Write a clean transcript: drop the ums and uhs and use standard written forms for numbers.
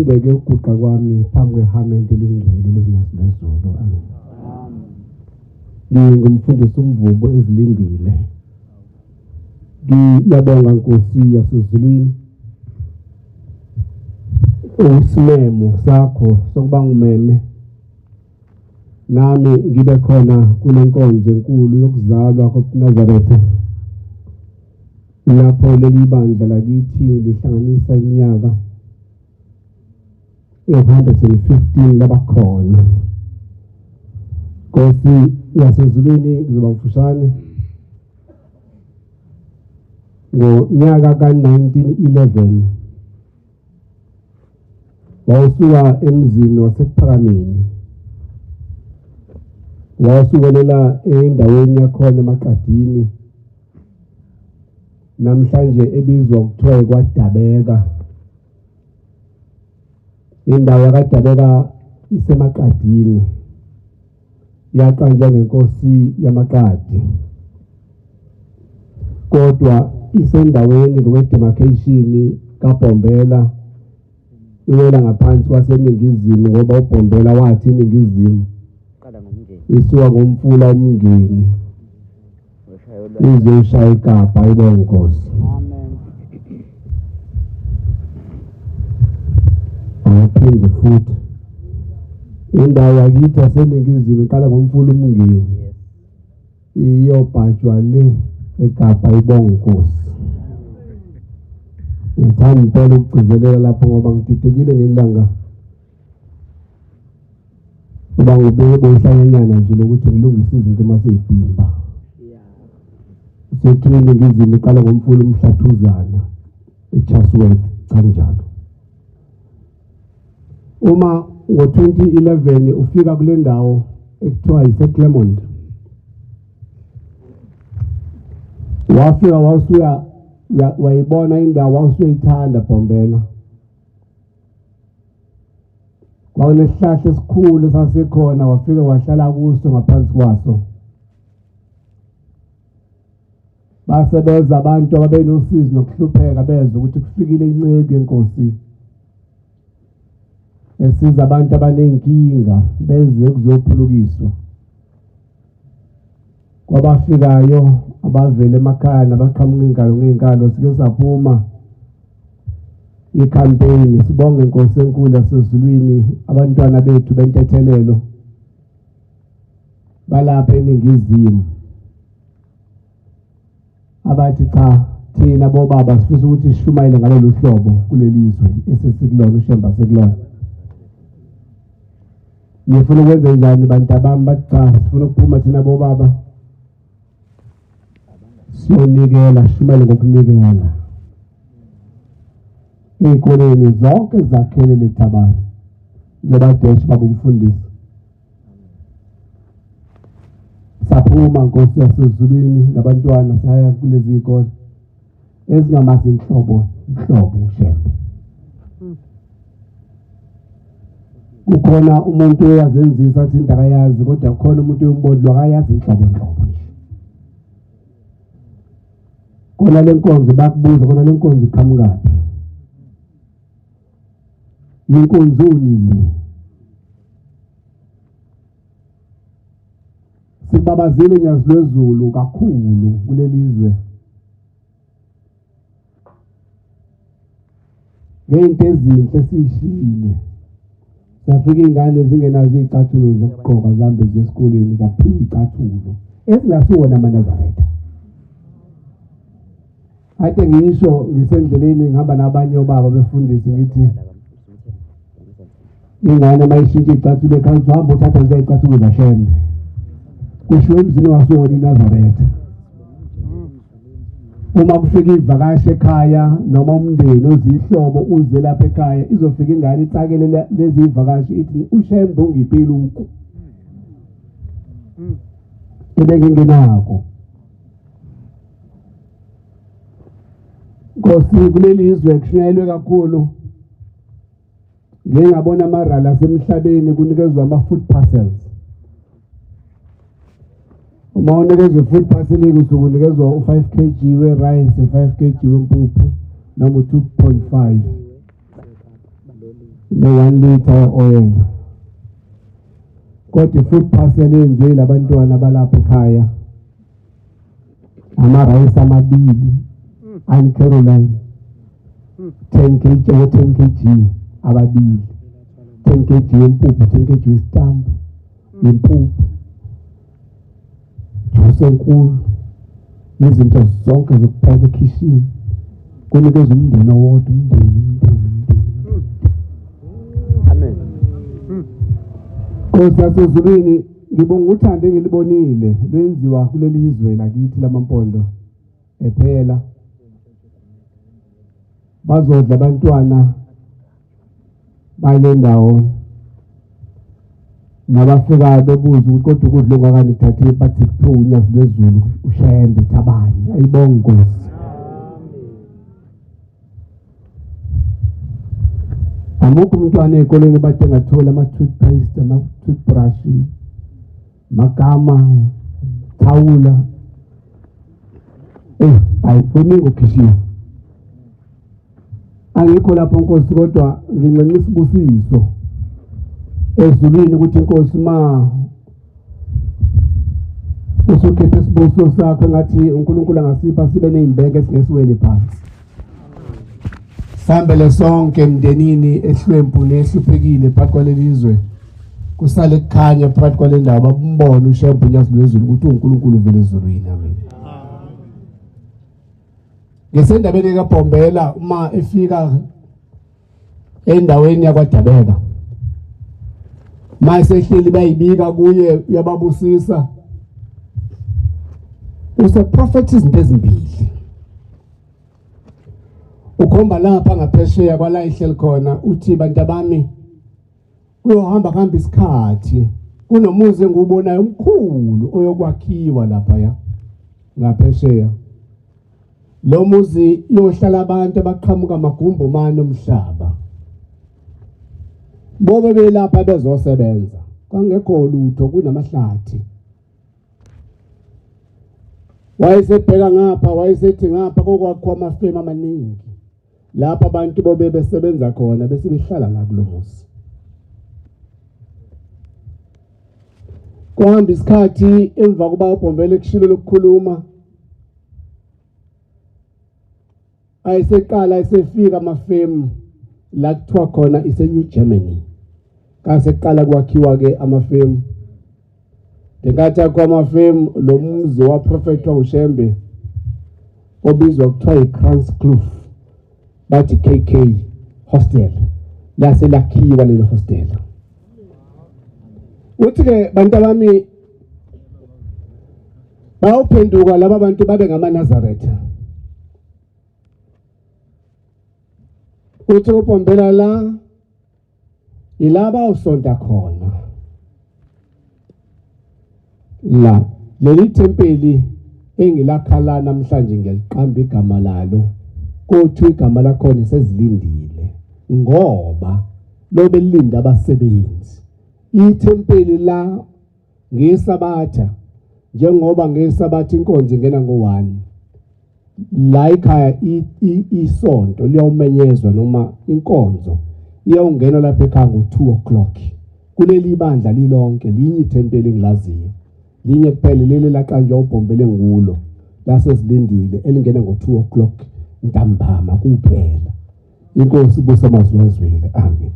Akwandeke ukuguqa kwami phambi kwehamente elingcwele loNyazi lwezulu. Amen. Ngingumfundisi uMvubu ezilindile. Ngiyabonga Nkosi yasezulwini usimemo sakho sokuba ngumeme nami ngibe khona kule nkonzo enkulu yokuzalwa kobuNazaretha lapho leli bandla lakithi lihlanganisa iminyaka ewu-115 labakhona. Nkosi yasezulwini, ngizoba mfushane. Ngonyaka ka-1911 wawusuka emzini waseKuphakameni, wawusukelela endaweni yakhona eMaqadini, namhlanje ebizwa kuthiwa kwaDabeka. Indawo yakwaDabeka iseMaqadini, yaqanjwa ngenkosi yaMaqadi, kodwa isendaweni ngokwe-demarcation kaBhombela, iwela ngaphansi kwaseNingizimu ngoba uBhombela wathi iNingizimu isuka ngomfula uMngeni izoshaya iKapa. Ayibonge Nkosi. Aphinde futhi indawo yakithi yaseNingizimu iqala ngomfula uMngeni iyobhajwa le eKapa. Ibonge Nkosi. Ngithanda impela ukugcizelela lapho ngoba ngididekile ngelanga uba ngubeke bohlanyanyana nje lokuthi ngilungise izinto uma seyibhimba. Sethu iNingizimu iqala ngomfula uMhlathuzana eChatsworth kanjalo. Uma ngo-2011 ufika kule ndawo ekuthiwa yiseClermont, wafika wasuya wayibona indawo wawusuyayithanda Bhombela. Kwakunesihlahla esikhulu esasikhona, wafika wahlala kuso ngaphansi kwaso. Base beza abantu ababenosizi nokuhlupheka, bezwa ukuthi kufikile inceku yenkosi esiza abantu abanenkinga, beze kuzophulukiswa. Kwabafikayo abavele emakhaya nabaqhamuka iy'nkalo ngey'nkalo, sike saphuma i-campaign. Sibonge Nkosi enkulu yasezulwini, abantwana bethu bentethelelo balapha eNingizimu abathi cha, thina bobaba sifisa ukuthi sishumayele ngalolu hlobo kuleli zwe esesikulona, uShemba sekulona. Nifuna ukwenze njani bantabami? Bathi cha, sifuna ukuphuma thina bobaba siyonikela, sishumayele ngokunikela ey'koleni zonke zakhele lethabane njengoba dash baba umfundisi. Saphuma Nkosi yasezulwini nabantwana saya kulezi zikole ezingamazi inhlobo inhlobo uShembe. Kukhona umuntu oyazenzisa athi into akayazi, kodwa kukhona umuntu oyombona akayazi inhlobo nhlobo nje. Kona le nkonzo bakubuza, kona le nkonzo iqhamukaphi? Yinkonzoni le? Sibabazile Nyazi lwezulu kakhulu kuleli zwe ngey'nto ezinhle esiyishiyile. Safika iy'ngane zingenazo iy'cathulo zokugqoka, zihambe ziye esikoleni, zaphiwa iy'cathulo ezingasiwona amaNazaretha. Ade ngisho ngisendleleni ngihamba nabanye obaba befundisi, ngithi ingane uma ishintsha iy'cathulo ekhaya, uhambe uthatha nje iy'cathulo zaShembe, kushiwo emzini wasuwona iNazaretha. Uma kufika ivakashi ekhaya noma umndeni ozihlobo uze lapha ekhaya, izofika ingane itsakele lezi ivakashi ithi uShembe ungiphile uku ebengingenako. Nkosi, kuleli zwe kushunyayelwe kakhulu. Ngike ngabona amarali asemhlabeni kunikezwa ama-food parcels. Uma unikezwa i-food parcel usuke unikezwa u-5 kg we-rice, 5 kg wempuphu noma u-2.5. Ne-1 litre oil. Kodwa i-food parcel eyenziwe labantwana balapha ekhaya, amarayisi amabili Ann Caroline 10 kg, 10 kg ababili, 10 kg yempuphu, 10 kg yesitambu yempuphu, juice enkulu, nezinto zonke zokupheka ekhishini, kunikeza umndeni owodwa, umndeni, umndeni, umndeni. Amen. Nkosi yasezulwini, ngibonga uthando engilibonile lwenziwa kuleli zwe lakithi lamaMpondo ephela. Bazodla abantwana bale ndawo nabafikayo bebuza ukuthi kodwa ukudla okungakani kuthathe, bathi kuthiwa uNyazi lwezulu uShembe Thabani. Ayibonge Nkosi. Amukho umntwana ey'koleni bade engathola ama-toothpaste, ama-toothbrush, magama, thawula. Hayi, kuningi okukhishiwe. Angikho lapho Nkosi, kodwa nginxenxa isibusiso ezulwini ukuthi Nkosi ma usukhethe isibusiso sakho, engathi uNkulunkulu angasipha sibe nezimbeke esingesiwele phansi. Sihambele sonke emndenini ehlwempu nehluphekile phakathi kwaleli zwe, kusale kukhanya phakathi kwale ndawo, bakumbone uShembe uNyazi lwezulu ukuthi uNkulunkulu uvela ezulwini. Amen. Ngisendabeni kaBhombela, uma efika endaweni yakwaDabeka, mayesehleli bayibika kuye, uyababusisa, useprofetha izinto ezimbili, ukhomba lapha ngaphesheya kwala ihleli khona, uthi bantu abami kuyohamba kuhamba isikhathi, kunomuzi engiwubonayo omkhulu oyokwakhiwa lapha ya ngaphesheya. Lo muzi yohlala abantu abaqhamuka amagumbi omane omhlaba, bobe belapha bezosebenza, kwangekho lutho kunamahlathi. Wayesebheka ngapha, wayesethi ngapha kokwakho amafemu amaningi lapha abantu bobe besebenza khona, bese behlala la kulo muzi. Kuhamba isikhathi, emva kuba uBhombela ekushilo lokukhuluma, ayiseqala esefika amafemu la kuthiwa khona ise New Germany. Kaseqala kwakhiwa ke amafemu. Ngenkathi akho amafemu, lo muzi waprofethwa uShembe obizwa kuthiwa i-Kranzkloof, bathi KK Hostel, lase lakhiwa leli hostel. Uthi ke bantu abami bayophenduka laba bantu babe ngamaNazaretha. Uthi uBhombela la yilaba usonta khona la leli thempeli engilakhala namhlanje, ngiyaliqamba igama lalo, kothi igama lakhona sezilindile, ngoba lobe lilinda abasebenzi. Ithempeli la ngesabatha, njengoba ngesabatha inkonzo ingena ngo-1 la ekhaya, isonto liyawumenyezwa noma inkonzo iyawungena lapha ekhaya ngo-2 o'clock. Kuleli bandla lilonke linye ithempeli engilaziyo, linye kuphela, leli laqanjwa uBhombele ngulo lasezilindile, elingena ngo-2 o'clock ntambama kuphela. Inkosi ibusa amazwi azwile. Amen.